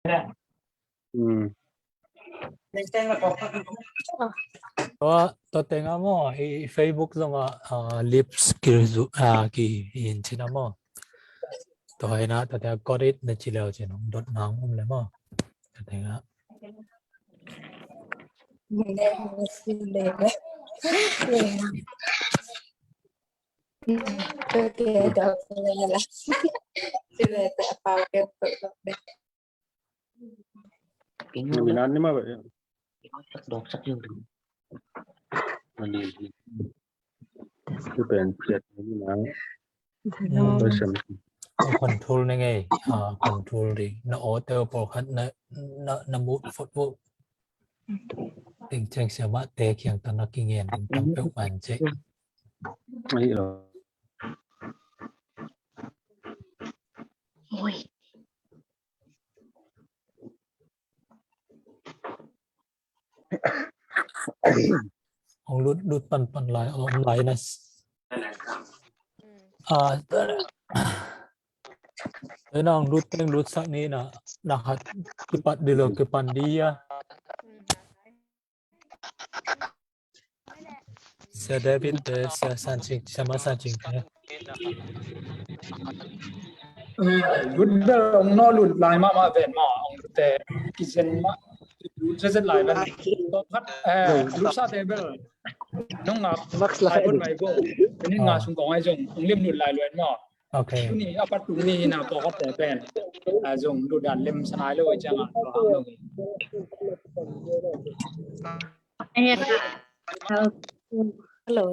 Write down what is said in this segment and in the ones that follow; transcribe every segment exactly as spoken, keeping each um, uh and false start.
Hmm. Tua, tua tengah maw, i Facebook zongah, ah, lips ki zu, ah, ki in cina maw. Tua hi na, tua tengah got it na ci leu cin hong dot nang um le maw. Tua tengah. Ni mi nan ni ma ba ya. Dok sak yung. Ani. Tu pen piat ni na. Hmm. Control ni ngei. Ah, control di. Na hotel pawlkhat na, na, na mut phot vo. Ting ceng sia mah te kiang tawh na kingen ding tam peuh man cih. Ahi lo. Oi. Hong lut, lut pan pan lai, om lai na. Ah, tua na hong lut teng lut sak ni na, na khat kipat di lo kipan di a. Sia David te, Sia San Cing, Sia Ma San Cing te. Lut bel hong no lut lai mahmah ven maw, hong lut te kizen mah, lut zezet lai ven. Tawm khat, eh, lut sa te bel nong ngak lai bon mai bo. Ni nga sung kong ai zong hong lim lut lai luen maw. Okay. Tuni a pat tuni na pawlkhat te pen, ah, zong lut dan lem sa nai lo ai ciang a. Hello. Hello.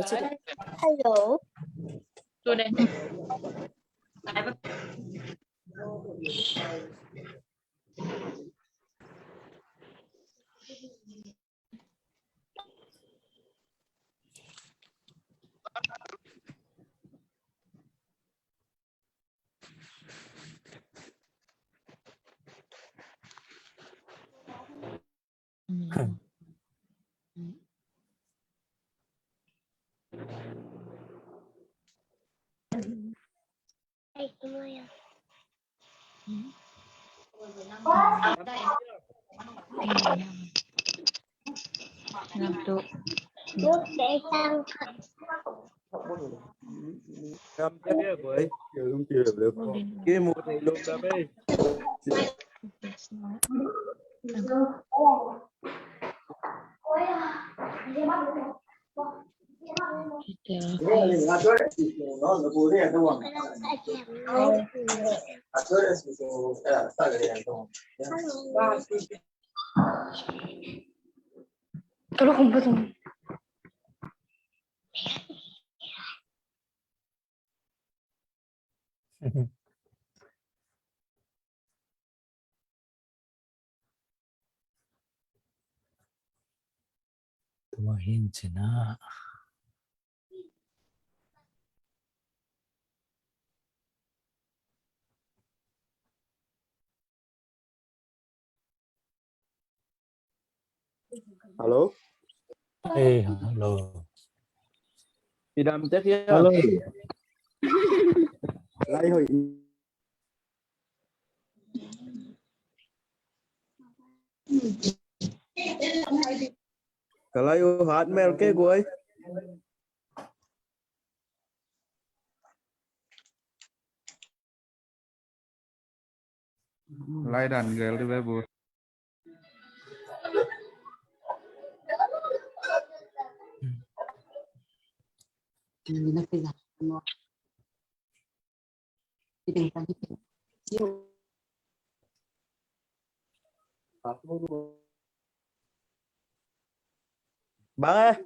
Tua hi in cin ah. Hello? Hey, hello. Idam tek ya. Hello. Lai hoi. Ka lai uh hat mel ke guai. Lai dan gel di be bu. Bang eh.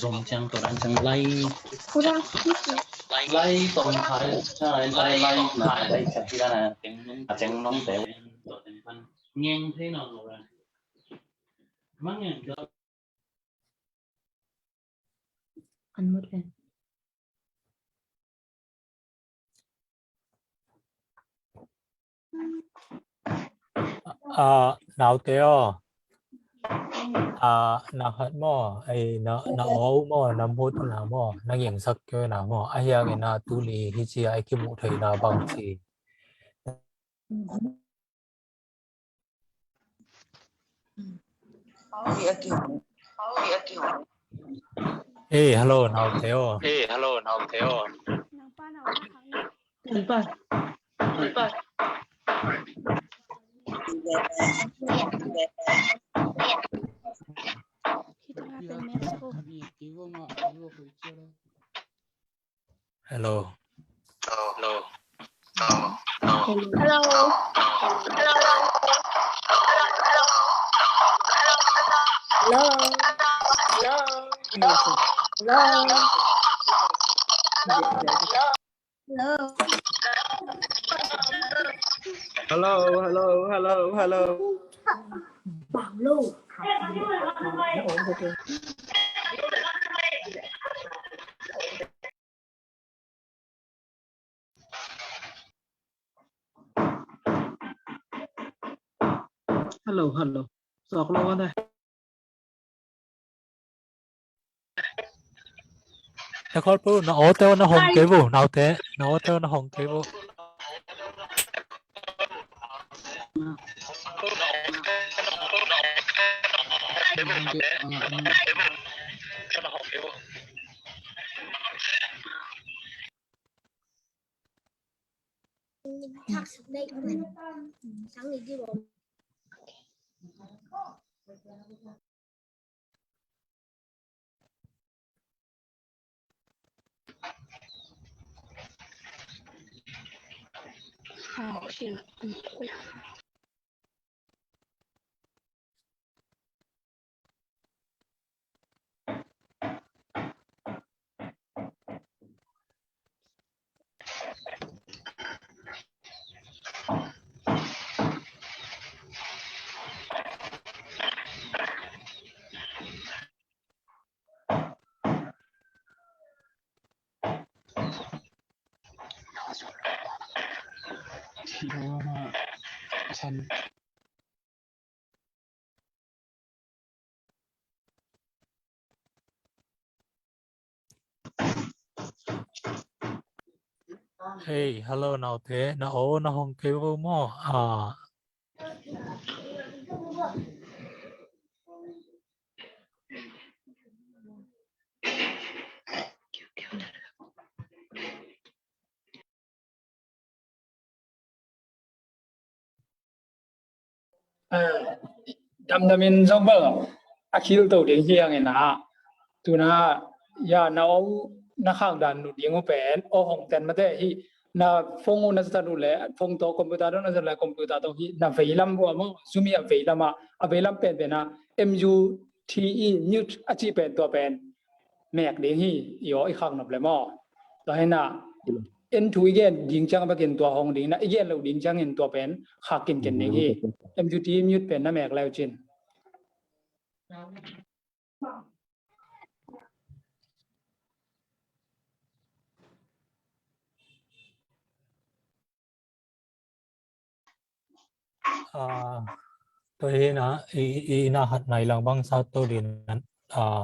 Zong ciang tua dan ciang lai. Lai tong khai, lai, lai, lai, lai, lai, ciang nong te. Ngeng thei nong lo. Mang ngeng. An mut le. Ah, naute aw. Ah, na khat maw, ei, na, na aw maw, na mut na maw, na ngiangsak kei na maw, a hiangin na tuni hi ci a i kimuh theihna bang ci. Ei, hello, naute aw. Ei, hello, naute aw. Hello. Hello. Hello. Hello. Hello. Hello. Hello. Hello. Hello, hello, hello, hello. Hello, hello. Sawk lo a ne. Record pu, na aw te aw na hong kei vo, naute, na aw te aw na hong kei vo. Hey, hello, naute. Na aw na hong kei vo maw? Ah. Eh, damdamin zong bel a khil to ding hi hangin ah, tuna ya na aw na khak dan nu ding uh pen aw hong ten mate hi. Na phone uh na zat uh le phone to computer to na zat le computer to hi na veilam uh a maw, Zoom hi a veilam ah, a veilam penpen ah M U T E mute a cih pen tua pen mek ding hi. I aw i khak nop le maw? Tua hi na en thu i gen ding ciang bekin tua hong ding na, i gen lo ding ciangin tua pen khak kinken ding hi. M U T E mute pen na mek le uh cin. Ah, tua hi na i, i na hat nai lang bang sa to din nan, ah,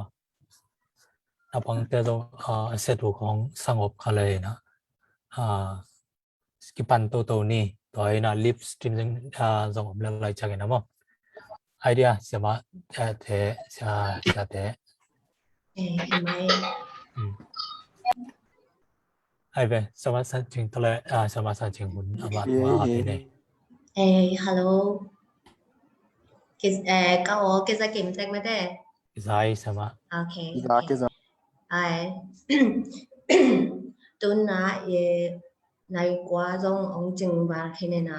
na pangte zong, ah, a set uh khong sangop kha le na. Ah, kipan toto ni, tua hi na live stream zong, ah, zong om le lai ciangin a maw. Idea, siama, eh, te, sia, sia te. Eh, mai. Hmm. Ai ve, sama sa ching tole, ah, sama sa ching hun amat wa ate ne. Eh, hello. Kis, eh, ka o, kisa kim tek mate. Kisai sama. Okay, okay. Ai. Tuna, eh, nai kwa zong ong ching bar kine na.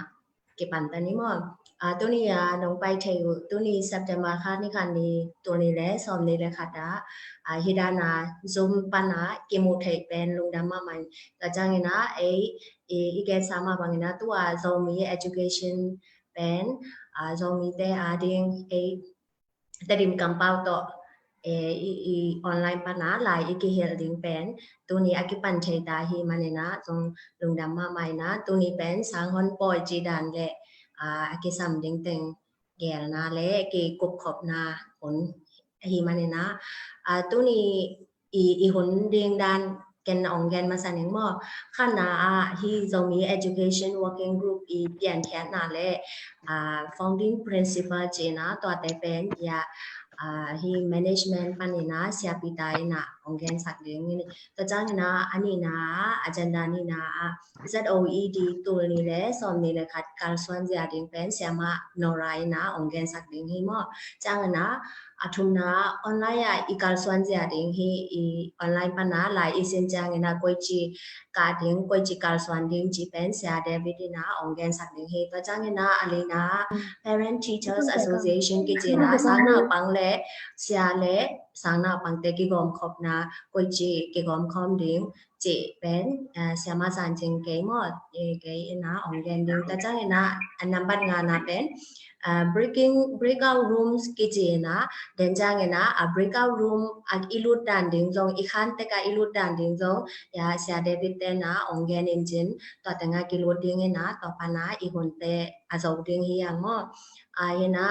Kipan ta ni maw. Ah, tuni a nong pai thei uh, tuni September kha ni kha ni, tuni le sawm ni le khat a, ah, hi dan a Zoom pan a kimu thei pen lungdam mahmah. Tua ciangin a ei i, i gen sa mah bangin a tua Zomi education pen, ah, Zomi te a ding ei Tedim kampau tawh i online pana lai i kihilh ding pen tuni a kipan thei ta hi maninah zong lungdam mahmah inah tuni pen sanghon pawi ci dan le a kisam ding teng gelna le kikupkhopna hun hi maninah tuni i hun ding dan ken ong gen masa ning maw? Khatna ah hi Zomi Education Working Group i piankhiatna le founding principal cina tuate pen ia hi management panina siapita ina ong gensak ding. Tua ciangina a nihna ah agenda nihna ah Z O E D tul ni le sawm ni le khat kalsuan zia ding pen siama Nora ina ong gensak ding hi maw? Ciangina a thumna online ah i kalsuan zia ding hi i online pana lai i sin ciangina koici ka ding koici kalsuan ding ci pen sia David ina ong gensak ding hi. Tua ciangina a lina Parent Teachers Association kicina sang naupang le sia le sang naupangte kigawmkhopna koici kigawmkhawm ding ci pen siama San Cing kei maw kei ina ong gen ding. Tua ciangina a nambat ngana pen breaking breakout rooms kicina den ciangina a breakout room a i lut dan ding zong i khan teka i lut dan ding zong ia sia David tena ong gen in cin tua tenga kilut ding ina tua pana i hunte a zo ding hi ang maw? A hina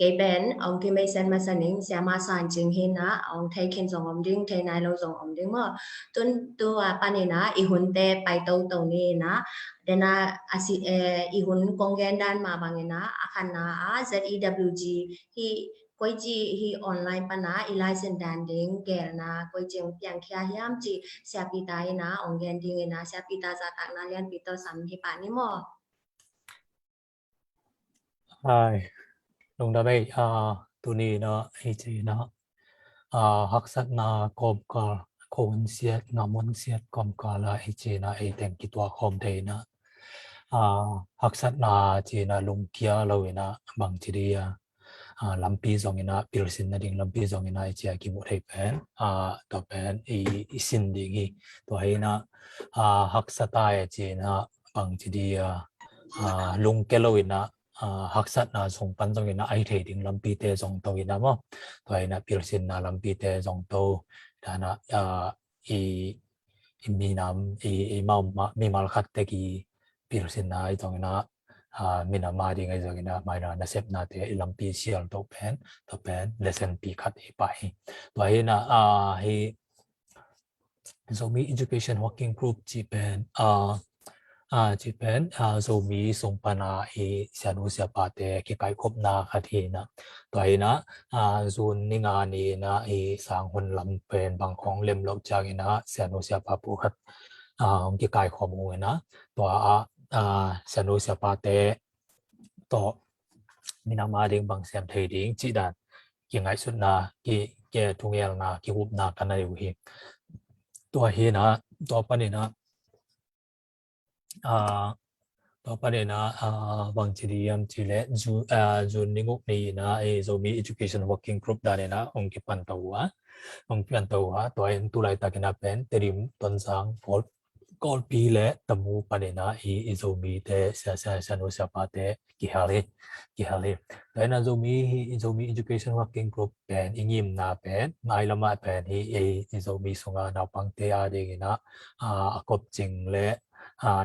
kei pen ong kimeisen masa ning siama San Cing hina ong thei khin zong om ding thei nai lo zong om ding maw? Tun tua panina i hunte pai toto ni ina dena a si i hun kong gen dan ma bangina a khanna a Z E W G hi koici hi online pana i license dan ding gelna koici ong piangkhia hiam ci siapita ina ong gen ding ina siapita zatakna lianpi to sam hi pah ni maw? Hai, lungdam ei, tuni na ei ci na haksatna kawmkal khonsiat ngamonsiat kawmkala ei ci na ei teng kituak khawm thei na haksatna ci na lungkia lo ina bang ci dia lampi zong ina pilsin nading lampi zong ina ei ci a kimuh thei pen tua pen i sin ding hi. Tua hi na haksata ei ci na bang ci dia lungke lo ina haksatna sung pan zong ina ai thei ding lampite zong to ina maw? Tua ina pilsinna lampite zong to dana i i minam i i mau mimal khat te ki pilsinna i zong ina minam a ding i zong ina maina nasepnate i lampi sial to pen to pen lesson pi khat i pah hi. Tua hi na hi Zomi Education Working Group ci pen ci pen Zomi sung pana i sianu siapate kikaikhopna khat hi na. Tua hi na June ni nga ni na i sanghon lam pen bang khong lem lo ciang ina sianu siapa pu khat hong kikaikhawm hu ina tua a sianu siapate tawh minam a ding bang siam thei ding ci dan kingaihsutna ki thungelna kihupna ka na hi. Tua hi na tua panina tua panina bang ci diam ci le June ni nguk ni na Zomi Education Working Group dan ina ong kipan to uh a ong kipan to uh a tua in tulai takina pen Tedim, Tonzang, Kawlpi le Tamu panina i Zomi te sianu siapate kihal hi. Kihal hi. Tua ina Zomi hi i Zomi Education Working Group pen i ngimna pen nai lama pen hi i Zomi sunga naupangte a ding ina a kop cing le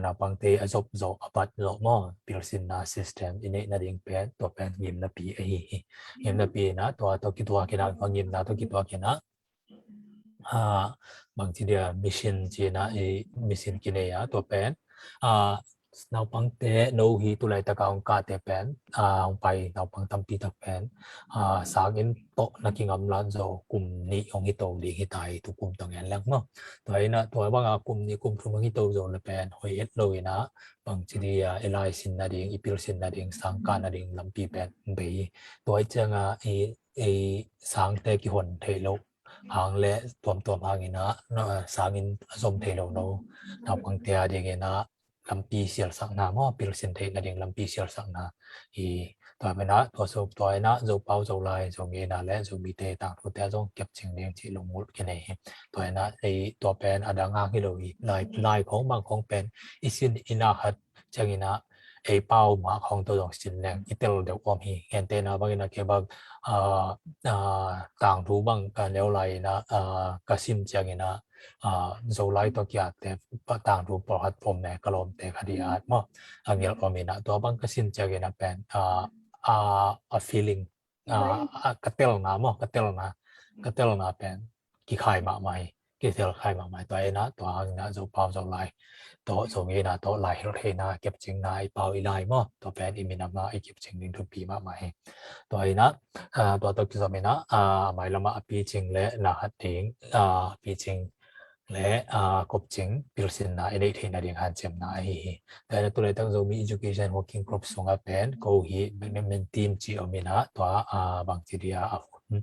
naupangte a zop zawh a bat zawh maw pilsinna system i neih nading pen tua pen ngimna pi ahi hi. Ngimna pi ina tua tawh kituak ina ngimna tawh kituak ina bang ci dia mission ci ina i mission kinei a tua pen naupangte no hi tulai taka hong kate pen hong pai naupang tampi tak pen sang in tawh na kingamlat zo kum nih hong hi to ding hi tai tu kum tong en leng maw? Tua ina tua banga kum nih kum thum hong hi to zo le pen hoi et lo ina bang ci dia i laisin nading i pilsin nading sang kah nading lampi pen bei tua i cianga i sangte kihon thei lo hang le tuamtuam hang ina sangin a zom thei lo no naupangte a ding ina lampi sialsakna maw pilsin theih nading lampi sialsakna hi. Tua pena tua so tua ina Zopau Zolai Zomina le Zomite tangthute a zong kepcing ding cih lungmulh kinei hi. Tua ina tua pen a dang hang hi lo hi lai khong bang khong pen i sin ina khat ciangina ei pau mah khawng tawh zong sin leng i tel deuh om hi. Gentehna bangin ah kei bang, ah, ah, tangthu bang ka neu lai-in ah, ah, ka sim ciangin ah, ah, Zolai tawh ki-atte tangthu pawlkhat om e, ka lawmte khat i at maw, a gelh om in ah, tua bang ka sim ciangin ah pen, ah, ah, a feeling, ah, ah, ka telna maw, ka telna, ka telna pen kikhai mahmah hi, kitel khai mahmah hi. Tua in ah, tua hangin ah Zopau Zolai tawh, Zomi na tawh lai hilh theihna, kepcingna i pau i lai maw, tua pen i minam ah i kepcing ding thupi mahmah hi. Tua in ah, ah, tua tawh kizom in ah, ah, mailam ah a picing le na hat ding, ah, picing le, ah, kopcing pilsinna i neih theihna ding hanciamna ahi hi. Tua in ah tulaitak Zomi Education Working Group sungah pen ko hi, development team ci om in ah, tua, ah, bangci dia a hun,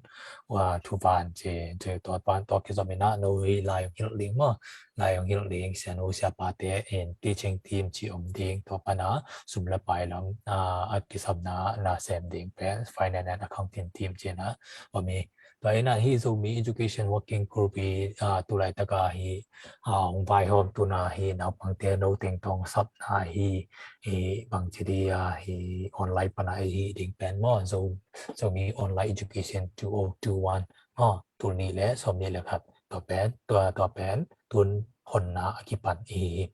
ah, thuvan ci, ci tua pan tawh kizom in ah no hi lai hong hilh ding maw, lai hong hilh ding sianu siapate in teaching team ci om ding, tua pan ah sum le pai lam, ah, a kisapna na sem ding pen finance and accounting team ci in ah om hi. Tua in ah hih Zomi Education Working Group hi, ah, tulaitak ah hi, ah, hong vaihawm tuna hi, naupangte no teng tawh sapna hi, hi bangci dia hi online pan ah i hih ding pen maw, Zo, Zomi Online Education two oh two one maw, tul nih le sawm nih le khat, tua pen, tua, tua pen tun honna a kipan i hi hi.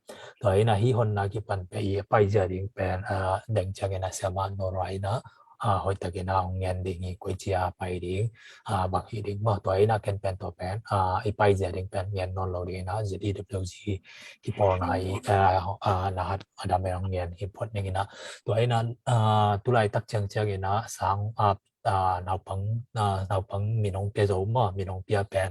Tua in ah hih honna a kipan pen i paizia ding pen, ah, deng ciangin ah siamah Nora in ah, ah, hoihtakin ah hong ngen ding hi, koici a pai ding, ah, bang hi ding maw. Tua in ah ken pen tua pen, ah, i paizia ding pen ngen nawn lo ding in ah Z E W G kipawlna i, ah, ah, na hat a dam in hong ngen hi phot ding in ah. Tua in ah, ah, tulaitak ciangciang in ah sang, ah, ah, naupang, ah, naupang min hong pia zo maw, min hong pia pen,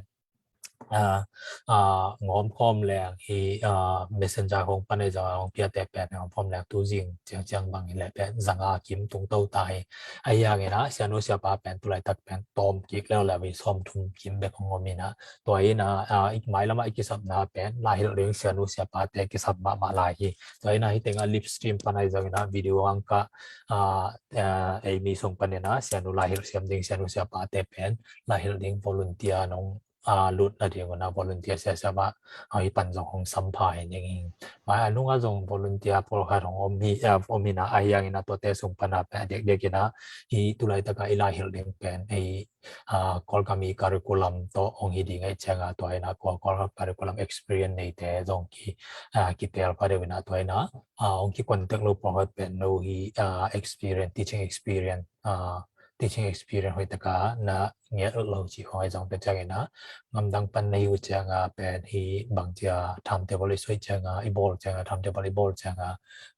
ah, ah, ngawm khawm leng hi, ah, messenger khawng pan ahi zong a hong piate pen ngawm khawm leng tu zing ciangciang bang hi leh pen zanga kim tung to ta hi. Ahi hangin ah sianu siapa pen tulaitak pen tawm kik leuleu hi, sawmthum kim bek hong om in ah. Tua in ah, ah, i mailam ah i kisapna pen lai hilh ding sianu siapate kisap mahmah lai hi. Tua in ah hih teng ah live stream pan ahi zongin ah video ang ka, ah, ah, ei mi sung panin ah sianu lai hilh siam ding sianu siapate pen lai hilh ding volunteer nong, ah, lut nading un ah volunteer siasia mah, ah, hih pan zong hong sampha hi ning hi. Mai a nungah zong volunteer pawlkhat hong om hi, ah, om hi in ah, ahi hangin ah tuate sung pan ah pen a diakdiak in ah hih tulaitak ah i lai hilh ding pen ei, ah, Kawlgam i curriculum tawh hong hi ding ahih ciang a, tua in ah Kawl, Kawlgam curriculum experience neite zong ki, ah, kitel pha deuh in ah tua in ah, ah, hong ki contact lo pawlkhat pen no hi, ah, experience, teaching experience, ah, teaching experience hoihtak a na ngiat lo cih khawng ahi zong pen ciangin ah, ngamdang pan na hi uh ciang a pen hih bangci a timetable i suaih ciang a, i bawl ciang a, timetable i bawl ciang a,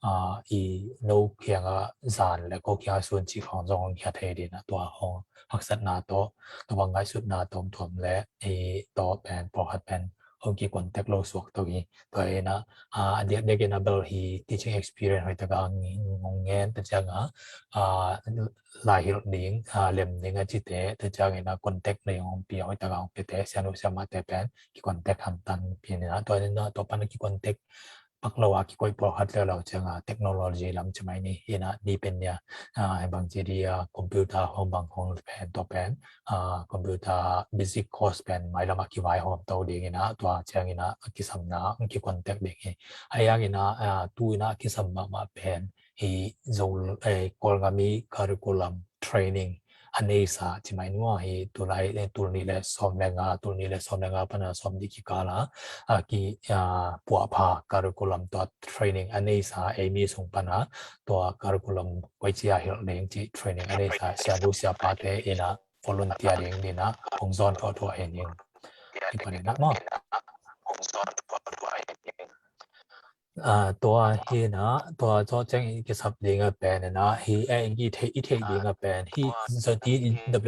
ah, i no kiang a zan le ko kiang a sun cih khawng zong hong kia thei ding in ah tua hong haksatna tawh, tua bang ngaihsutna tawm tuam le i tawh pen pawlkhat pen hong ki contact lo suak to hi. Tua in ah, ah, a diakdiak in ah bel hih teaching experience hoihtak a hong ngen ta ciang a, ah, lai hilh ding, ah, lem ding a cite, ta ciangin ah contact na hong pia, hoihtak a hong piate sianu siamate pen ki contact hamtang pia in ah, tua in ah tua pan a ki contact pak lo a kikoih pawlkhat leuleu ciang a technology lam ci mai ni in ah ni pen nia, ah, hih bangci dia computer khawng bang khawng pen tua pen, ah, computer basic course pen mailam ah kivaihawm to ding in ah tua ciangin ah a kisamna hong ki contact ding hi. Ahi hangin ah, ah, tu in ah a kisam mahmah pen hih Zo, eh, Kawlgam i curriculum training a neisa ci mai ni maw, hih tulai, eh, tul nih le sawm le nga, tul nih le sawm le nga pan a sawm nih kikal a, ah, ki, ah, puahpha curriculum tua training a neisa ei mi sung pan a tua curriculum koici a hilh ding cih training a neisa sianu siapate in ah volunteer ding in ah hong zawn thuahthuah hi ning. Hih pan in ah maw. Ah, tua hi in ah, tua zawh ciang i kisap ding a pen in ah, hih, eh, i theih, i theih ding a pen hih Z E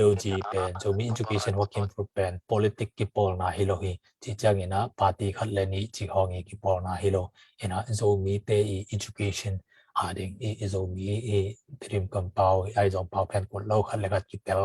W G pen, Zomi Education Working Group pen politic kipawlna hi lo hi. Cih ciangin ah party khat le nih cih khawng i kipawlna hi lo. In ah Zomite i education a ding i, i Zomi i Tedim kampau i ahi zong pau phen kut lo khat le khat kitel,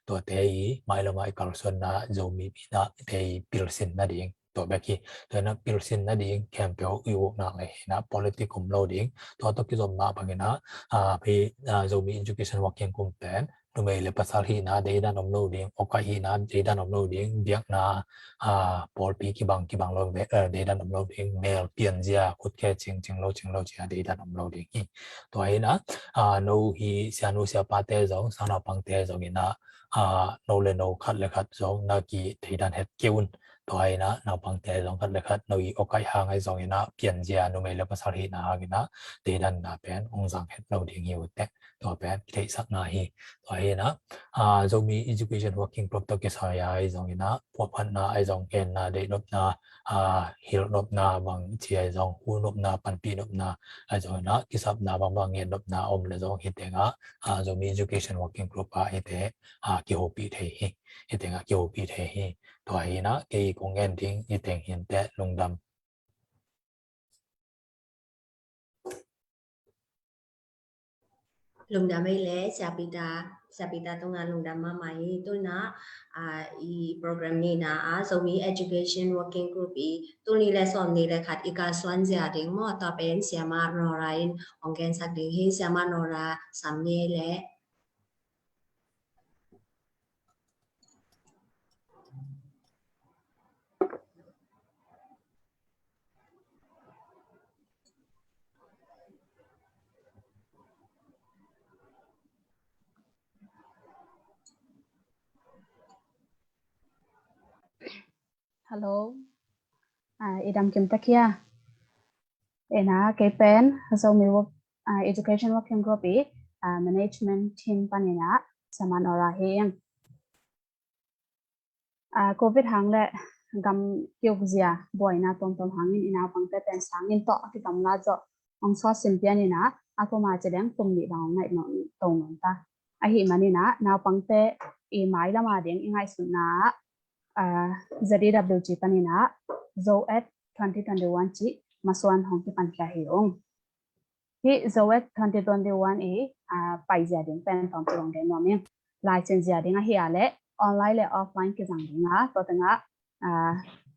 tuate i mailam ah i kalsuanna Zomi mi in ah te i pilsin nading tua bek hi. Tua in ah pilsin nading khempeuh i ukna ngei hi in ah politic om lo ding. Tua tawh kizom mah bangin ah, ah, hih, ah, Zomi Education Working Group pen numei le pasal hihna deidan om lo ding, awkaih hihna deidan om lo ding, biakna, ah, pawlpi kibang kibang lo ve, eh, deidan om lo ding, mel pianzia, khutkhe cing cing lo cing lo cia deidan om lo ding hi. Tua hi na, ah, no hi sianu siapate zong, sangnaupangte zong ina, ah, no le no khat le khat zong na ki deidan het kei un. Tua hi na, naupangte zong khat le khat no i awkaih hang ahi zong ina, pianzia numei le pasal hihna hang ina, deidanna pen ong zang het lo ding hi uh teh. Tua pen kitheihsakna hi. Tua hi na, ah, Zomi Education Working Group tawh kisai ahi zong ina, puahphatna ahi zong, genna, deihnopna, ah, hilhnopna, bang ci ahi zong, hulhnopna, panpihnopna ahi zong ina, kisapna, bang bang gennopna om le zong hi tengah, ah, Zomi Education Working Group ah hi te, ah, kihopih thei hi. Hi tengah kihopih thei hi. Tua hi na, kei kong gen ding hi teng hi teh, lungdam. Lungdam ei le, Sia Peter, Sia Peter tunga lungdam mahmah hi. Tuna, ah, i program nihna ah, Zomi Education Working Group i, tul nih le sawm nih le khat i kalsuan zia ding maw, tua pen Siamah Nora in ong gensak ding hi. Siamah Nora, sam ni ei le. Hello. Ah, i dam kim ta kia. Ena, kei pen Zomi Work, ah, Education Working Group i, ah, Management Team pan ina, Siamah Nora hi ing. Ah, covid hang le gam kiuk zia buaina tuamtuam hangin i naupangte pen sangin tawh a kigamla zawh ong sawt sim pian ina, a kuma ci leng kum nih bang ong ngaih nawn to nawn ta. Ahih man ina, naupangte i mailam a ding i ngaihsutna ah, Z E W G pan ina, Zoet twenty twenty-one ci masuan hong kipan khia hi ung. Hih Zoet twenty twenty-one i, ah, paizia ding pen tawmcik ong gen nuam ing. Laisin zia ding ahi a le online le offline kizang ding a, tua tengah, ah,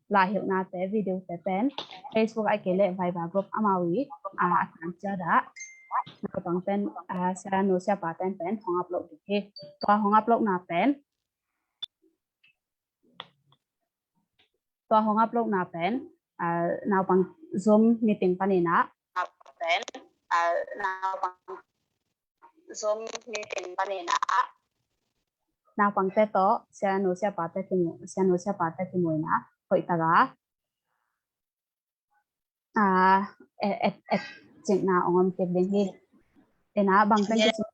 laihilhnate, videote pen Facebook ahih kei le Viber group amau i, ah, a tan ciat ah naupang pen, ah, sianu siapa ten pen hong upload ding hi. Tua hong uploadna pen, tua hong uploadna pen, ah, naupang Zoom meeting pan ina, pen, ah, naupang Zoom meeting pan ina, naupangte tawh sianu siapate kimu, sianu siapate kimu ina, hoih taka, ah, et, et, et, cihna ong om kik ding hi. Ina bang teng kisim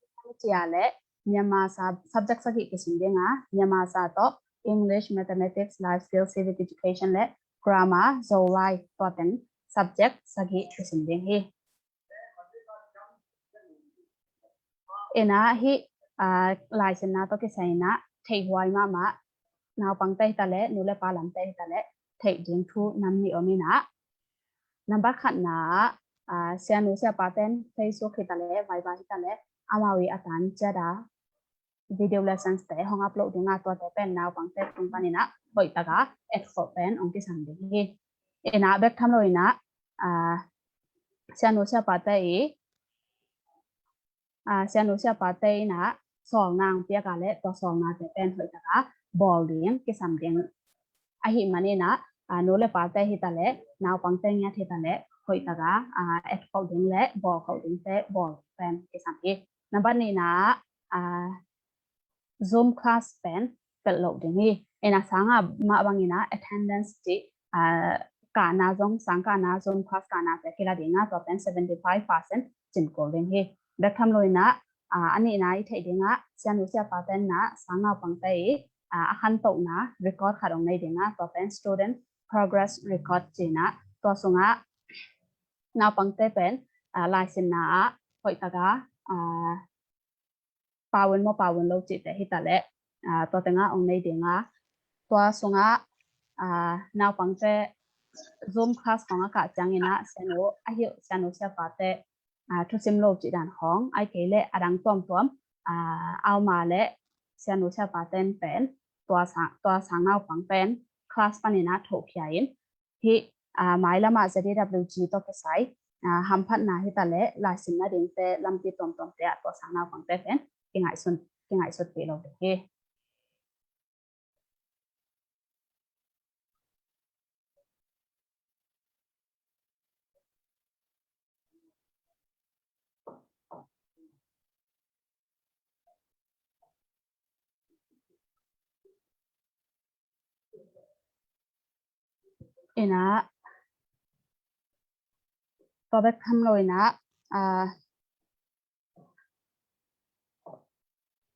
cia le Myanmar sa subject sagih kisim ding a, Myanmar sa tawh English, Mathematics, Life Skills, Civic Education le Grammar, Zolai, tua teng subject sagih kisim ding hi. Ina hih, ah, laisinna tawh kisai ina theihhuai mahmah naupangte hi ta le, nu le pa lamte hi ta le, theih ding thu nam nih om ina. Nambat khatna ah, ah, sianu siapa ten Facebook hi ta le, Viber hi ta le, amau i a tan ciat ah video lessons te hong upload ding a, tuate pen naupangte tung pan ina hoih taka et khawh pen ong kisam ding hi. Ina bek tham lo ina, ah, sianu siapate i, ah, sianu siapate ina sawlna ong piak a le, tua sawlnate pen hoih taka bawl ding, kisam ding. Ahih man ina, ah, nu le pate hi ta le, naupangte ngiat hi ta le, hoih taka, ah, et khawh ding le bawl khawh dingte bawl pen kisam hi. Nambat nihna ah, Zoom class pen pelh loh ding hi. Ina sanga mah bang ina attendance ci, ah, kahna zong, sang kahna Zoom class kahnate kila ding a, tua pen seventy five percent cin kul ding hi. Bek tham lo ina, ah, a nihna i theih ding ah, sianu siapa ten na sang naupangte i, ah, a khantohna record khat ong nei ding a, tua pen student progress record ci ina, tua sungah naupangte pen, ah, laisinna ah hoih taka, ah, pau un maw pau un lo cihte hi ta le, ah, tua tengah ong nei ding a, tua sungah, ah, naupangte Zoom class khawng a kah ciang ina sianu, a hilh sianu siapate, ah, thusim lo cih dan khawng, ahih kei le a dang tuamtuam, ah, auma le sianu siapa ten pen tua sang, tua sang naupang pen class pan ina thohkhia in, hih, ah, mailam ah Z E W G tawh kisai, ah, hamphatna hi ta le, laisinna dingte lampi tuamtuamte ah tua sang naupangte pen kingaihsun kingaihsutpih lo ding hi. Ina, tua bek tham lo ina, ah,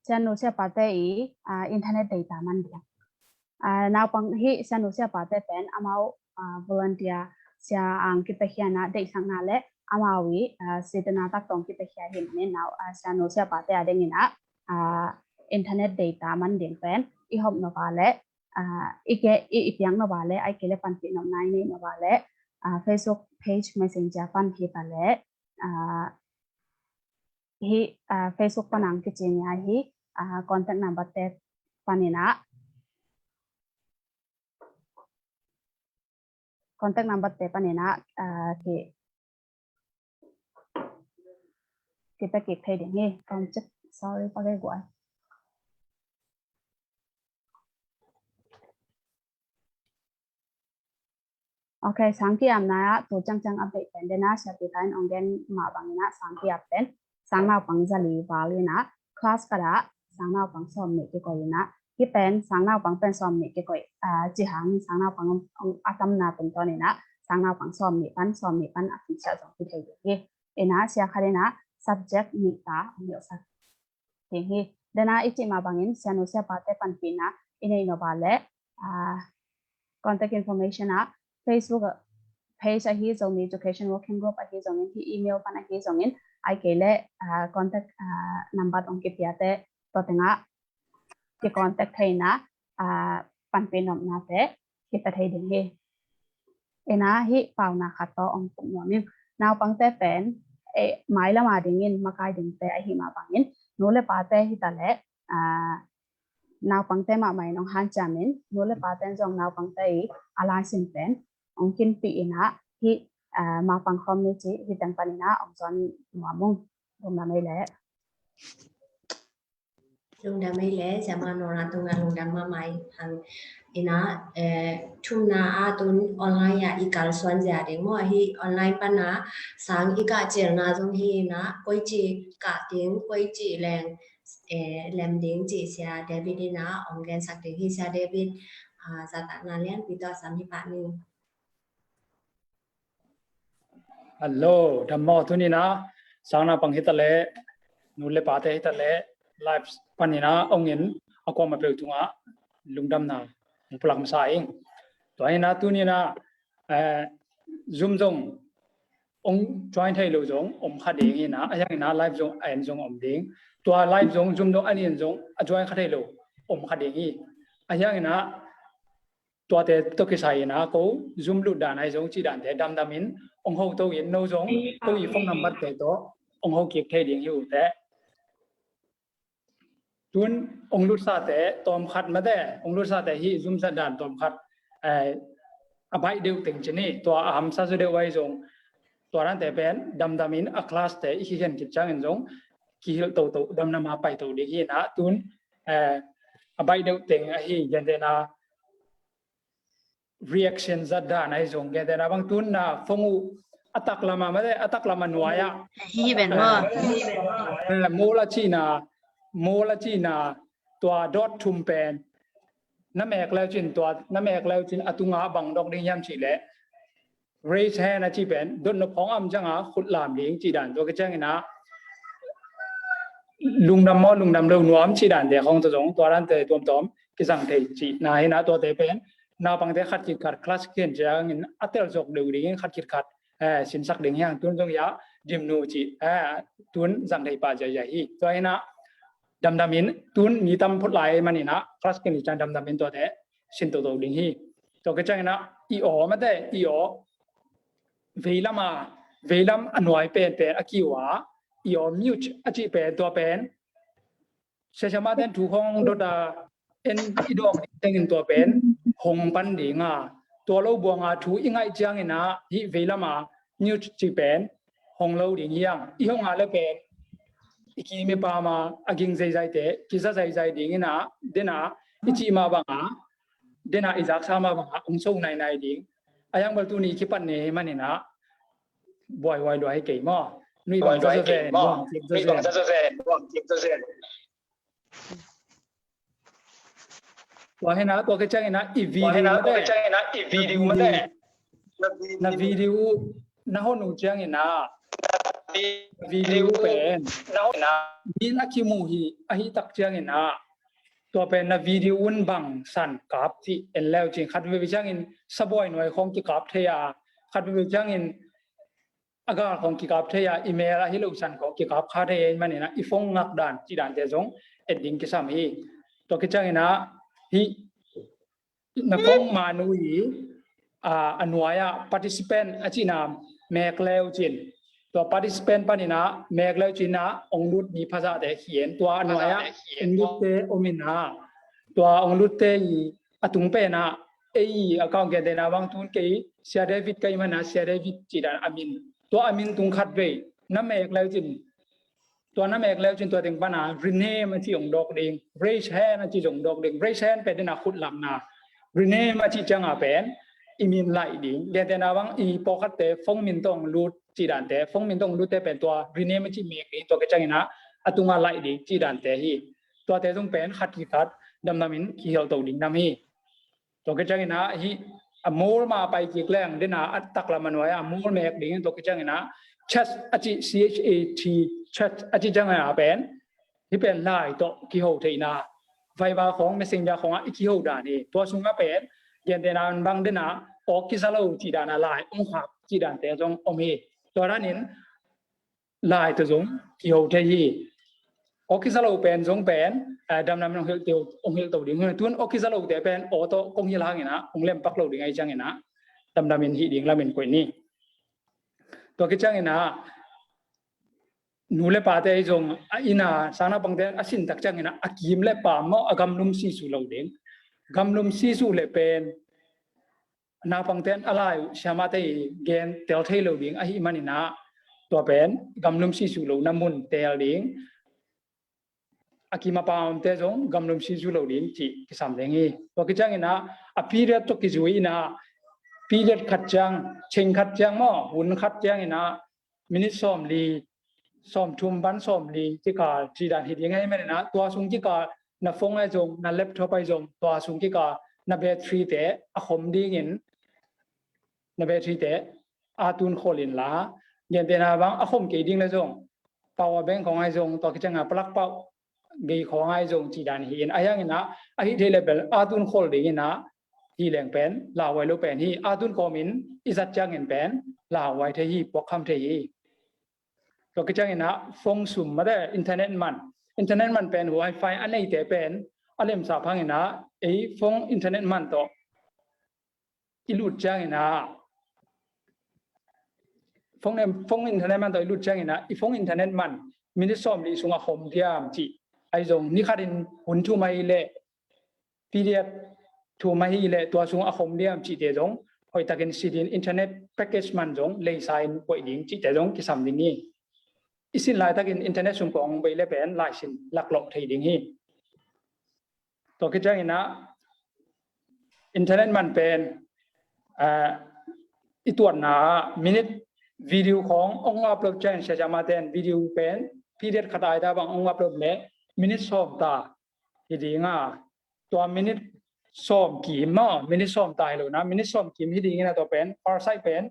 sianu siapate i, ah, internet data man ding. Ah, naupang hi sianu siapate pen amau, ah, volunteer sia ang kitakhiana deihsakna le amau i, ah, sitena tak tong kitakhia hi manin nau, ah, sianu siapate a dingina, ah, internet data man ding pen i hop nop a le, ah, i ke, i, i piak nop a le, ai ke le panpih nopna i neih nop a le, ah, Facebook page, Messenger pan hi ta le, ah, hi, ah, Facebook pan ang kici nia hi, ah, contact number te panina, contact number te panina, ah, ki, kipia kik thei ding hi. Kong cek, sorry, page guai. Ok, sang ki-apna ah tu ciangciang update pen dena, sia Pi Tha in ong gen mah bangina sang ki-ap pen sang naupang zali val ina, class khat ah sang naupang sawm nih kikoih ina, hi pen sang naupang pen sawm nih kikoih, ah, ci hang sang naupang, um, a tamna tungtawn ina sang naupang sawm nih pan, sawm nih pan a kin siah zong hi thei ding hi. Ina sia khat ina subject nih ta ong hilhsak ding hi. Dena i cih mah bangin sianu siapate panpihna i neih nop a le, ah, contact information ah Facebook page ahi zong, Education Working Group ahi zongin, hi email pan ahi zongin, ai ke le, ah, contact, ah, number ong kipiate tua tengah ki contact theina, ah, panpih nopnate kipia thei ding hi. Ina hi pauna khat tawh ong puk nuam ing. Naupangte pen, eh, mailam a dingin makai dingte ahi mah bangin nu le pate hi ta le, ah, naupangte mahmah in ong hanciam in, nu le pate in zong naupangte i a laisim pen ong kinpih ina hi, ah, mapang khawm ni ci hi teng panina ong zawn nuam ung. Lungdam ei le. Lungdam ei le, Siama Nora tungah lungdam mahmah ing. Ina, eh, thumna ah tun online ah i kalsuan zia ding maw, hi online pana sang i kah cilna zong hi ina, koici kah ding, koici leng, eh, lem ding ci Sia David ina ong gensak ding hi. Sia David, ah, zahtakna lianpi tawh sam hi pah ning. Hello, dam maw? Tuni ina sang naupang hi ta le, nu le pate hi ta le, live panina ong in a kuamah peuh tungah lungdamna ong pulak masa ing. Tua ina tuni ina, eh, Zoom zong ong join thei lo zong om kha ding ina, a hiang ina live zong a en zong om ding. Tua live zong Zoom zong a en zong a join kha thei lo om kha ding hi. A hiang ina tuate tawh kisai ina ko Zoom lut dan ai zong cih dante damdam in ong ho to in, no zong ko i phone number te tawh ong ho kik thei ding hi uh teh. Tun ong lutsate tawmkhat mate, ong lutsate hi Zoom zat dan tawmkhat, eh, a baih deuh teng ci ni, tua a hamsa zaw deuh ai zong tua dante pen damdam in a class te i kikhen khit ciangin zong kihilh toto, damdam a pai to ding hi ina tun, eh, a baih deuh teng ahi gentehna reaction zat dan ahi zong gentehna bang tun na phone uh a taklam a mate, a taklam a nuai ah. Hi ben maw? Eh, mawl a cihna, mawl a cihna tua dot thum pen na mek leu cin, tua na mek leu cin a tunga bang dok ding hiam cih leh raise hand a cih pen dot nop khawng a om cianga khut lam ding cih dan, tua kiciang ina lungdam maw lungdam lo nuam cih dante khawng tawh zong tua dante tuamtuam kizang thei cihna hi ina, tuate pen naupangte khat khit khat class khen ciangin a tel zawk deuh dingin khat khit khat, eh, sinsak ding hi hang. Tun zong ia dimnu cih, eh, tun zang thei pah ziahziah hi. Tua ina damdam in tun mi tam phot lai man ina class khen ciang damdam in tuate sin toto ding hi. Tua kiciang ina i aw mate, i aw veilam a, veilam a nuai penpen a kiu a i aw mute a cih pen, tua pen Sia Siama ten thu khawng dot a en i dawng ding tengin tua pen hong pan ding a, tua lo buang a thu i ngaih ciangin a hih veilam a mute cih pen hong lo ding hi hang. I hong a le pen i kim i pam a, a ging zaizaite kiza zaizai ding in ah, den a i cih mah bang a, den a i zaksa mah bang a hong so nainai ding. A yang bel tuni kipat ne hi manin ah buaihuai lua hi kei maw. Nuih bang za zazen, nuih bang za zazen. Tua hi na, tua kiciangin ah i video mate, na video na hon uh ciangin ah, na video pen min a kimu hi ahi tak ciangin ah, tua pen na video un bang san kap cih en leu cin, khat veve ciangin sabuai nuai khong kikap thei a, khat veve ciangin a gal khong kikap thei a, email ahi lo san khong kikap kha thei a, i manin ah i phone ngak dan cih dante zong et ding kisam hi. Tua kiciangin ah hih na phone man uh i a nuai ah participant a cihna mek leu cin, tua participant panin ah mek leu cin ah ong lut ni phazahte hi en, tua a nuai ah ong lutte om in ah, tua ong lutte i a tung pen ah ei account gentehna bang tun kei Sia David ka hih manin ah Sia David cih dan a min, tua a min tung khat vei na mek leu cin, tua na mek leu cin tua teng pan ah rename a cih ong dawk ding, raise hand a cih zong dawk ding. Raise hand pen den a khut lamna, rename a cih ciang a pen i min laih ding. Gentehna bang i pawlkhatte phone min tawh lut cih dante, phone min tawh lutte pen tua rename a cih mek ding. Tua kiciangin ah a tung a laih ding cih dante hi. Tuate zong pen khat kikhat damdamin kihilh to ding nam hi. Tua kiciangin ah hih a mol ma pai kik leng den a a taklam a nuai ah a mol mek ding. Tua kiciangin ah chat a cih, C H A T, chat a cih ciangin ah pen hih pen lai tawh kiho theihna, Viber khong, Messenger khong ah i kiho dan hi. Tua sungah pen gentehna bang den a awk kiza lo cih dan a lai ong khak cih dante zong om hi. Tua danin lai tawh zong kiho thei hi. Awk kiza lo pen zong pen damdamin ong hilh to ding hi. Tun awk kiza lote pen aw tawh kong hilh hangin ah ong lempak lo ding ahi ciangin ah damdamin hih ding lamin koih ni. Tua kiciangin ah nu le pate ahi zong a inn a sang naupangte a sin tak ciangin ah a kim le pam maw, a gamlum sisuh lo ding. Gamlum sisuh le pen naupangte in a lai uh siamate i gen tel thei lo ding ahih manin ah tua pen gamlum sisuh lohna mun tel ding. A kim a pamte zong gamlum sisuh lo ding cih kisam ding hi. Tua kiciangin ah a period tawh kizui in ah period khat ciang, ceng khat ciang maw, hun khat ciangin ah minit sawmli, sawmthum pan sawmli kikal cih dan hi ding ahih manin ah tua sung kikal na phone ahi zong, na laptop ahi zong, tua sung kikal na battery te a khom dingin, na battery te a tun khol inla, gentehna bang a khom kei ding le zong power bank khong ahi zong, tua kiciangin ah plug pau gei khong ahi zong cih dan hi in, ahi hangin ah ahi thei le bel a tun khol dingin ah hi leng pen lauhuai lo pen hi. A tun khawmin i zat ciangin pen lauhuai thei hi, puakkham thei hi. Tua kiciangin ah phone sum mate, internet man, internet man pen wifi a neite pen a lemsap hangin ah ei phone internet man tawh i lut ciangin ah phone, phone internet man tawh i lut ciangin ah i phone internet man minit sawmli sung a khom diam cih ahi zong, ni khatin hun thum ahi leh period thum ahi leh tua sung a khom diam cihte zong hoihtakin sit in, internet package man zong leisa in koih ding cihte zong kisam ding hi. I sin laitakin internet sung kong bei le pen laisin laklawh thei ding hi. Tua kiciangin ah internet man pen i tuatna ah minit video khong ong upload ciangin, siasiamate in video pen period khat aita bang ong upload le minit sawm ta hi ding a, tua minit sawm kim maw, minit sawm ta hi lo na, minit sawm kim hi dingin ah tua pen far side pen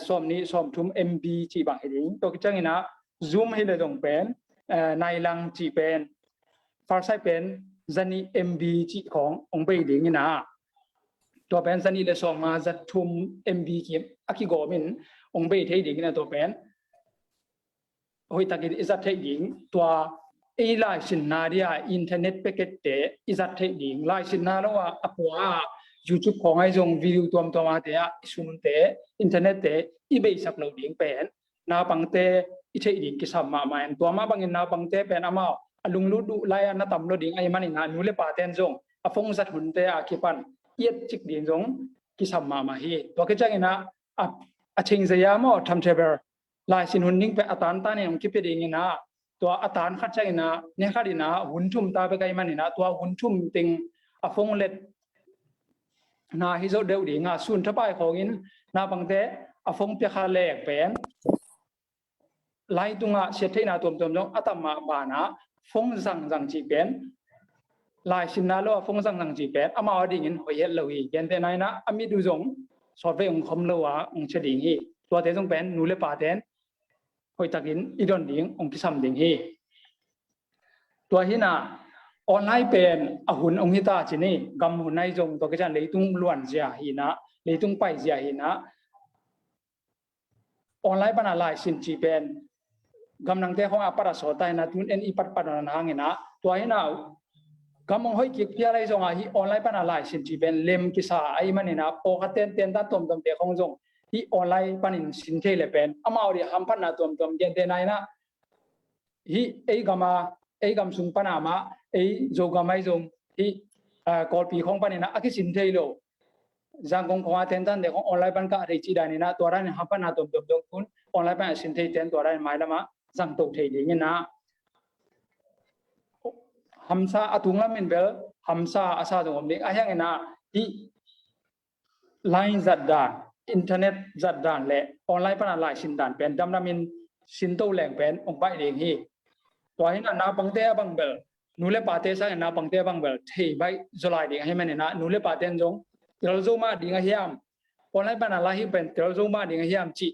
sawm nih sawm thum M B cih bang hi ding. Tua kiciangin ah zoom hi le zong pen nai lang cih pen far side pen za nih M B cih khong ong bei dingin ah, tua pen za nih le sawm nga, za thum M B kim a kigawmin ong bei thei dingin ah tua pen hoihtakin i zat theih ding. Tua ei laisinna dia internet packet te i zat theih ding. Laisinna lo ah a pua ah YouTube khong ahi zong video tuamtuam ate ah i sunte, internet te i beisak lo ding pen naupangte i theih ding kisam mahmah in, tua mah bangin naupangte pen amau a lunglut uh lai-ah na tam lo ding ahih manin ah nu le paten zong a phone zat hunte a kipan i et cik ding zong kisam mahmah hi. Tua kiciangin ah a, a ching zaya maw, timetable, laisin hun ding pen a tantan in hong kipia dingin ah tua a tan khat ciangin ah, ni khat in ah hun thum ta bek ahih manin ah, tua hun thum teng a phone let na hi zo deuh ding a, sun thapai khawngin naupangte a phone pia kha leng pen lai tungah siat theihna tuamtuam zong a tam mah banah phone zangzang cih pen, laisinna lo a phone zangzang cih pen amau a dingin hoih het lo hi. Gentehna in ah a mit uh zong sawtvei hong khom lo a hong cia ding hi. Tuate zong pen nu le paten hoihtakin i don ding hong kisam ding hi. Tua hi in ah online pen a hun hong hi ta ci ni, gam hun ahi zong, tua kician leitung luanzia hi in ah, leitung paizia hi in ah, online pana laisin cih pen gamdangte khawng a pat a sawt ta hi in ah, tun en i patpat on hang in ah, tua hi in ah gam hong hoih kik phial ahi zongah hih online pana laisin cih pen lem kisa ahih manin ah, pawlkhat ten tentan tuamtuamte khawng zong hih online panin sin thei le pen amau ding hamphatna tuamtuam. Gentehna in ah hih ei gam a, ei gam sung pana mah, ei Zogam ahi zong hih, ah, Kawlpi khawng panin ah a kisin thei lo, Zangkong khawng a tentante khawng online pan kah thei cih danin ah, tua danin hamphatna tuamtuam zong tun online pan a sin thei ten tua danin mailam ah zangto thei dingin ah, hamsa a tunglam in bel hamsa a sa zong om ding. Ahih hangin ah hih line zat dan, internet zat dan le online pana laisin dan pen damdamin sinto leng pen hong baih ding hi. Tua hi in ah naupangte a bang bel, nu le pate sangin naupangte a bang bel thei baih zaw lai ding ahih manin ah, nu le paten zong tel zo mah ding a hiam, online pana lai hi pen tel zo mah ding a hiam cih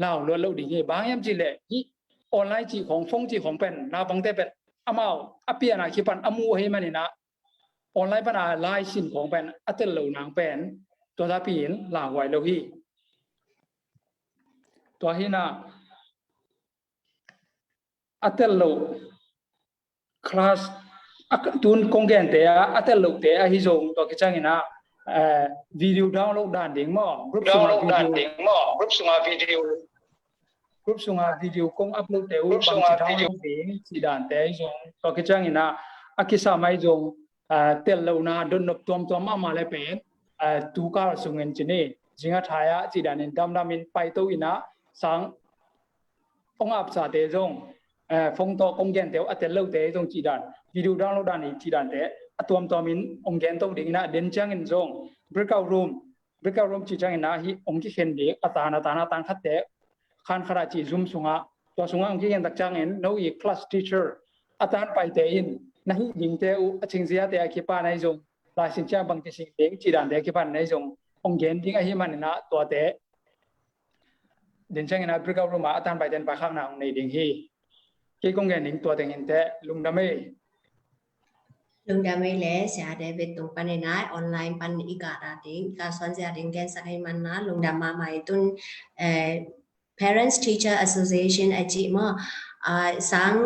lau luat lo ding hi. Bang hiam cih leh hih online cih khawng, phone cih khawng pen naupangte pen amau a pian a kipan a mu ahih manin ah, online pana laisin khawng pen a tel lo nang pen tua zapi in lauhuai lo hi. Tua hi in ah a tel lo class, a tun kong gente a, a tel lote ahi zong, tua kiciangin ah, eh, video download dan ding maw, group sungah download dan video ding maw, group sungah video group sungah video kong upload te uh, group bangci sungah video download ding cih dante ahi zong, tua kiciangin ah a kisam ahi zong, ah, tel lohna dotnop tuamtuam mahmah le pen, ah, tukal sungin ci ni, zinga thai ah cih danin damdamin paito in ah, sang hong apsate zong, eh, phone tawh kong gente uh a tel lote zong cih dan, video download dan i cih dante a tuamtuamin hong gento dingin ah, den ciangin zong breakout room, breakout room cih ciangin ah hih hong kikhen ding, a tan a tan a tan khatte khan khat ah cih Zoom sungah, tua sungah hong kikhen tak ciangin no i class teacher a tan paite in na hih dingte uh a cingziate a kipan ahi zong, laisin ciang bang kising ding cih dante a kipan ahi zong hong gen ding ahih manin ah, tuate den ciangin ah breakout room ah a tan paite in paikhakna hong nei ding hi. Kei kong gen ding tua teng hi inteh, lungdam ei. Lungdam ei le, Sia David tung panin ah online pan i kah ta ding, i kah suan zia ding gensak ahih manin ah lungdam mahmah ei. Tun, eh, Parents Teacher Association a cih maw, ah, sang,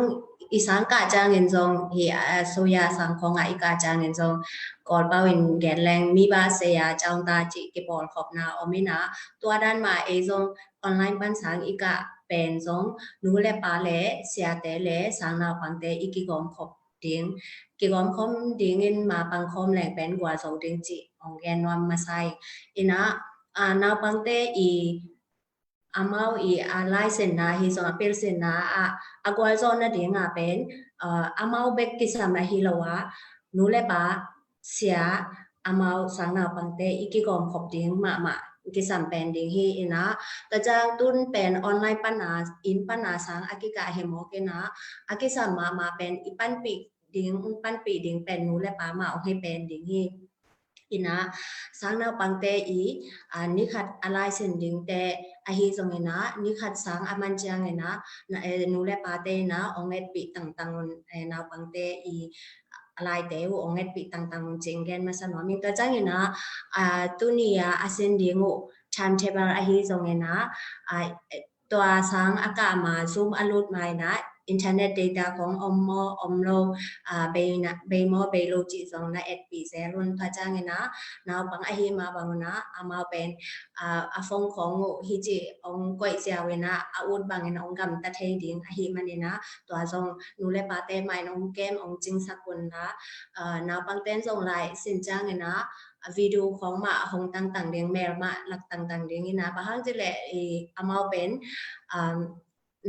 i sang kah ciangin zong hi, ah, Soya sang khawngah i kah ciangin zong Kawlpau in gen leng mi bah sei a caung ta cih kipawlkhopna om in ah, tua dan mah ei zong online pan sang i kah pen zong nu le pa le siate le sang naupangte i kigawmkhop ding, kigawmkhawm dingin ma pangkhawm leng pen gualzo ding cih hong gen nuam masa hi. In ah, ah, naupangte i amau i, ah, laisinna hi zong a pilsinna ah a gualzawhna ding ah pen, ah, amau bek kisam ahi lo a, nu le pa, sia, amau sang naupangte i kigawmkhop ding mahmah kisam pen ding hi. In ah, tua ciang tun pen online pana, inn pana sang a kikah hi mawk in ah, a kisam mahmah pen i panpih ding, panpih ding pen nu le pa mah hong hi pen ding hi. In ah, sang naupangte i, ah, ni khat a laisin dingte ahi zongin ah, ni khat sang a man ciangin ah, na, eh, nu le pate in ah hong etpih tangtang un, eh, naupangte i, a laite uh hong etpih tangtang un cih gen masa nuam ing. Tua ciangin ah, ah, tuni a, a sin ding uh timetable ahi zongin ah, ah, eh, tua sang a kah ma Zoom a lut ma in ah internet data khawng om maw om lo, ah, bei na, bei maw bei lo cih zong na etpih zel un. Tua ciangin ah naupang ahi mah bang un ah amau pen, ah, a phone khawng uh hi cih hong koih ziau in ah a ut bangin hong gamta thei ding ahih manin ah, tua zong nu le pate mah in hong kem hong cingsak un la, ah, naupangte in zong laisin ciangin ah video khawng mah hong tangtang ding, mel mah lak tangtang ding in ah, bang hang cih leh i amau pen, um,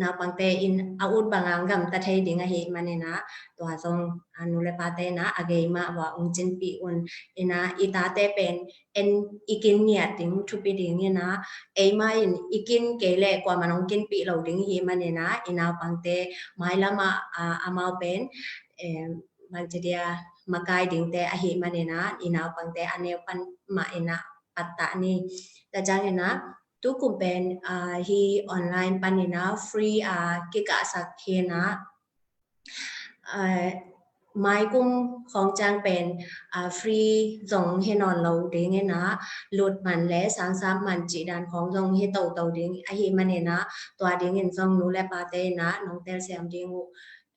naupangte in a ut banga gamta thei ding ahih manin ah, tua zong, a, nu le pate in ah a gei mah uah ong cinpih un. In ah i tate pen en i kin ngiat ding thupi ding in ah, eimah in i kin kei leh kuaman ong kinpih lo ding ahih manin ah, i naupangte mailam ah, a, amau pen, em, bangci dia makai dingte ahih manin ah, i naupangte a neu pan mah in ah pattah ni. Tua ciangin ah, tukum pen, a, hih online panin ah free, a, kikahsak hi in ah, a, maikum khawng ciang pen, a, free zong hi nawn lo ding in ah, lut man le sangsap man cih dan khawng zong hi toto ding ahih manin ah, tua dingin zong nu le pate in ah nong telsiam ding uh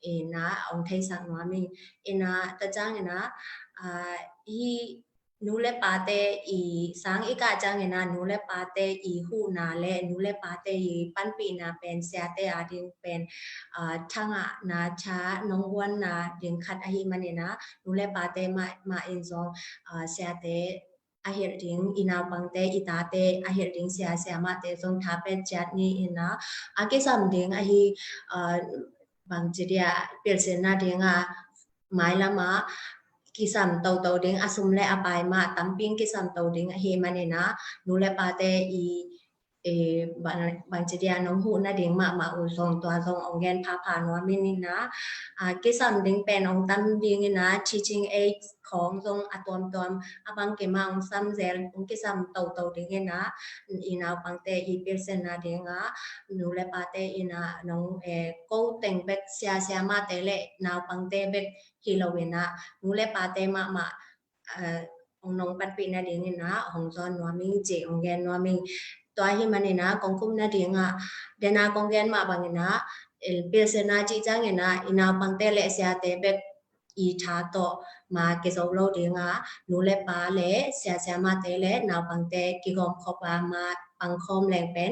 in ah ong theisak nuam ing. In ah, tua ciangin ah, a, hih nu le pate i sang i kah ciangin ah, nu le pate i huhna le nu le pate i panpihna pen siate a ding pen, a, thangahna tha nong guanna ding khat ahih manin ah, nu le pate mah, mah in zong, a, siate a hilh ding, i naupangte, i tate a hilh ding sia, siamahte zong tha pia ciat ni in ah, a kisam ding ahi, a, bangci dia pilsinna ding a, mailam ah kisam toto ding, a sum le a pai mah tampi in kisam to ding ahih manin ah, nu le pate i, i bang, bangci dia nong huhna ding mahmah uh zong, tua zong ong gen phapha nuam ing in ah, a, kisam ding pen ong tam ding in ah, teaching aid khawng zong a tuamtuam, a bang kei mah ong sam zel, ong kisam toto ding in ah, i naupangte i pilsinna ding ah, nu le pate in ah nong, eh, ko teng bek, sia, siamahte le naupangte bek hi lo in ah, nu le pate mahmah, eh, ong nong panpih nading in ah hong zawn nuam ing ci ong gen nuam ing. Tua ahih manin ah, kong khumna ding ah, den a kong gen mah bangin ah, eh, pilsinna cih ciangin ah, i naupangte le siate bek i tha tawh ma kizo lo ding ah, nu le pa le sia, siamahte le naupangte kigawm khop a, ma pangkhawm leng pen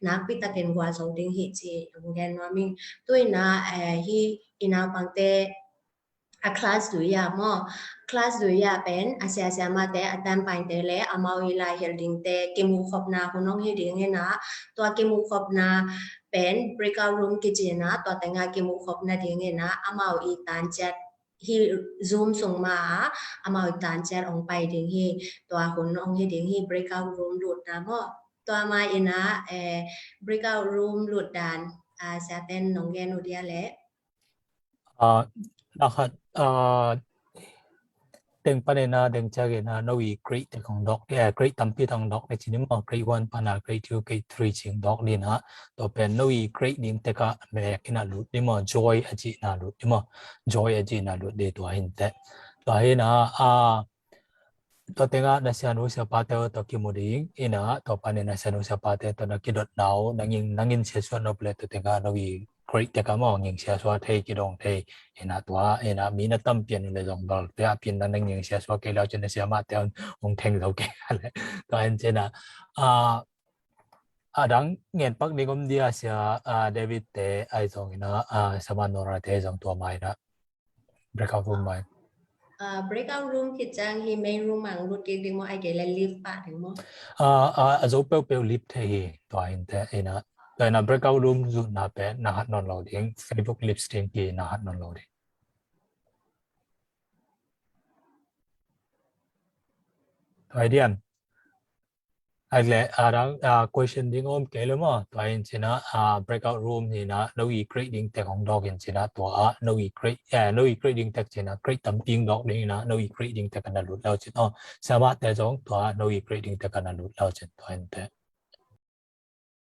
nakpi takin gualzo ding hi ci ong gen nuam ing. Tu in ah, eh, hih i naupangte a class duia maw, class duia pen a sia, siamahte, a tampainte le amau i lai hilh dingte kimuh khopna hun ong hi ding in ah, tua kimuh khopna pen breakout room kici in ah, tua teng ah kimuh khop nading in ah, amau i tanciat, hih Zoom sung mah ah amau i tanciat ong pai ding hi. Tua hun ong hi ding hi, breakout room lutna maw. Tua mah in ah, eh, breakout room lut dan, ah, siaten nong gen uh dia leh. Ah, na khat, ah, teng panin ah, teng ciangin ah, no i grade tek ong dawk, eh, grade tampi tek ong dawk le cin maw, grade one pan ah grade two, grade three cing dawk ding ah, tua pen no i grade ding tek ah mek in ah lut ding maw, joy a cihna lut ding maw, joy a cihna lut ding, tua hi inteh. Tua hi in ah, ah, tua teng ah na sianu siapate tawh kimu ding in ah, tua panin na sianu siapate tawh na kidotna uh, nang in, nang in siasuah nop le tua teng ah no i grade tek ah maw, ngin siasuah thei, kidong thei in ah, tua in ah mi na tam pian uh le zong bel, tua pian na, nang ngin siasuah kei le uh cin na siamahte ong theng zo kei le. Tua in cin ah, ah, a dang ngen pak ding om dia, sia, ah, David te ahi zongin ah, ah, Sama Nora te zong tua mah in ah, breakout room mah in. Ah, breakout room khit ciang hih main room ah lut kik ding maw, ahih kei leh lift pah ding maw? Ah, ah, a zo peuhpeuh lift thei hi, tua hi inteh in ah. Tua in ah breakout room zutna pen na hat nawn lo ding, Facebook live stream ki na hat nawn lo ding. Tua hi diam. Ahih leh, ah, dang, ah, question ding om kei le maw? Tua in cin ah, ah, breakout room hi in ah, no i grade ding tek ong dawk in cin ah, tua ah no i grade, eh, no i grade ding tek cin ah, grade tampi ong dawk ding in ah, no i grade ding tek ah na lut le uh cin. Oh, siamahte zong tua ah no i grade ding tek ah na lut le uh cin, tua hi inteh.